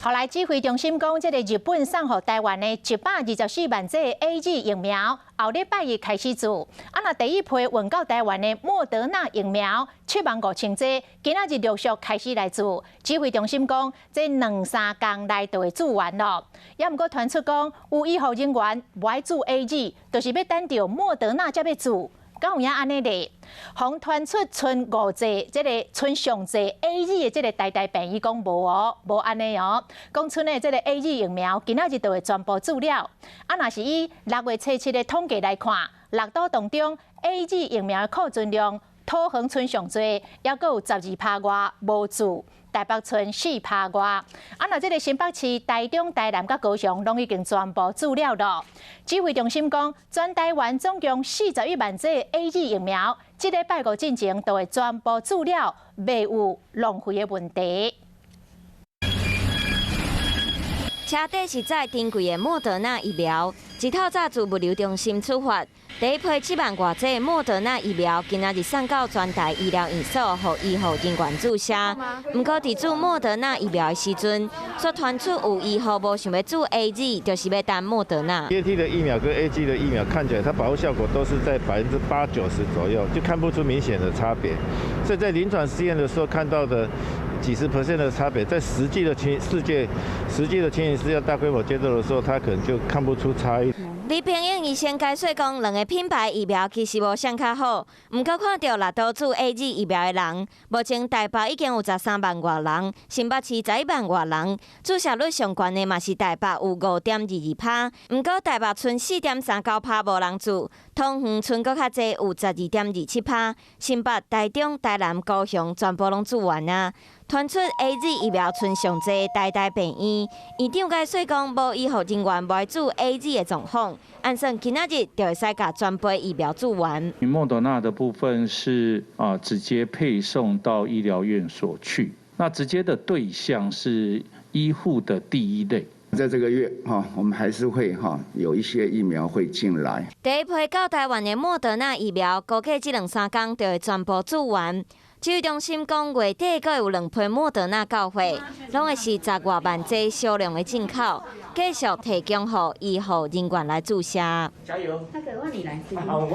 後來指揮中心講，這個日本送予台灣的124萬劑 AZ 疫苗，後禮拜一開始注。啊，若第一批運到台灣的莫德納疫苗7萬5千劑，今仔日陸續開始來注。指揮中心講，這兩三工內就會注完囉。也毋過傳出講，有醫護人員無愛注 AZ，就是欲等著莫德納才欲注。敢有影按呢咧？予傳出賰五劑，這個賰上濟 AZ 的這個台大病院講無哦，無按呢哦。講賰的這個 AZ 疫苗，今仔日就會全部注了。啊，若是以6月初7的統計來看，六都當中 AZ 疫苗的庫存量，桃園賰上濟，猶閣有12趴外無注。台北賰4趴外，啊，若這個新北市、台中、台南佮高雄，攏已經全部注了囉。指揮中心講，全台灣總共41萬劑 AZ 疫苗，這禮拜五進前都會全部注了，袂有浪費的問題。車底是載珍貴的莫德納疫苗，一透早自物流中心出發，第一批7萬外劑莫德納疫苗，今仔日送到全台醫療院所，予醫護人員注射。毋過佇注莫德納疫苗的時陣，卻傳出有醫護無想欲注 AZ，就是欲等莫德納。 BNT 的疫苗跟 AZ 的疫苗看起來，它保護效果都是在80%-90%左右，就看不出明顯的差別。所以在臨床試驗的時候看到的幾十 percent 的差別，在實際的情世界，實際的情形是要大規模接種的時候，他可能就看不出差異。李平英醫生解說講，兩个品牌疫苗其實無啥較好，毋過看著六都注 AZ 疫苗的人，目前台北已經有13萬外人，新北市11萬外人，注射率上懸的嘛是台北有5.22趴，毋過台北賰4.39趴無人注，桃園賰閣較濟有12.27趴，新北、台中、台南、高雄全部攏注完啊。傳出 AZ 疫苗賰上濟台大病院，院長解說講，無醫護人員無愛注 AZ 的狀況，按算今仔日就會使共全部疫苗注完。莫德納的部分是啊，直接配送到醫療院所去，那直接的對象是醫護的第一類。在這個月哈，我們還是會哈有一些疫苗會進來。第一批到台灣的莫德納疫苗，估計這兩三工就會全部注完。指揮中心講，月底閣會有兩批莫德納到貨，攏會是10外萬劑少量的進口，繼續提供予醫護人員來注射。加油！那個換你來。